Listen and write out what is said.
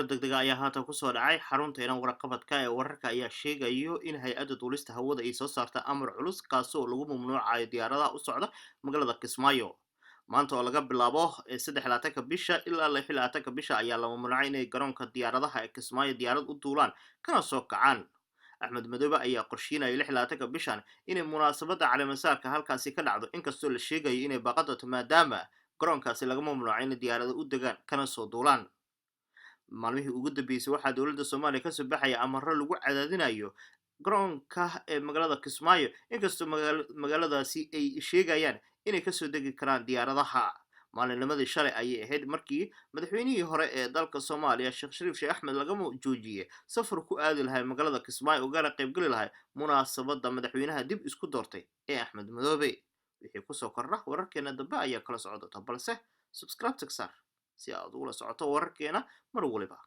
Degdega ayaa haatan kusoo dhacay xarunteena warqabadka ee wararka ayaa sheegayo in hay-adda duulista hawada ay soo saarta amar culus, kaasoo lagu mamnuucayo diyaaradaha u socda magaalada Kismaayo. Maanta oo laga bilaabo 23-ka bisha ilaa 26-ka bisha ayaa la mamnuucay inay garoonka diyaaradaha ee Kismaayo diyaarad u duulaan kana soo kacaan. Axmed Madoobe ayaa qorsheynaya 26-ka bishan inay munaasabadda caleemasaarka halkaasi ka dhacdo, inkastoo la sheegayo inay baaqan doonto maadaama garoonkaasi laga mamnuucay inay diyaarada u degaan kana soo duulaan. Maalmihii ugu dambeysay waxaa dowladda Soomaaliya kasoo baxaya amaro lagu cadaadinayo garoonka ee magaalada Kismaayo, inkastoo magaaladaasi ay sheegayaan inay kasoo degi karaan diyaaradaha. Maalinnimadii shalay ayay ahayd markii madaxweynihii hore ee dalka Soomaaliya, Sheekh Shariif Sheekh Axmed, laga joojiyey safar ku aadi lahay magaalada Kismaayo ugana qaybgeli lahay munaasabadda madaxweynaha dib isku doortay ee Axmed Madoobe. Wixii kusoo kordha wararkeena dambe ayaa kala socon doonta, balse subscribe saar si aad ugula socoto wararkeena mar waliba.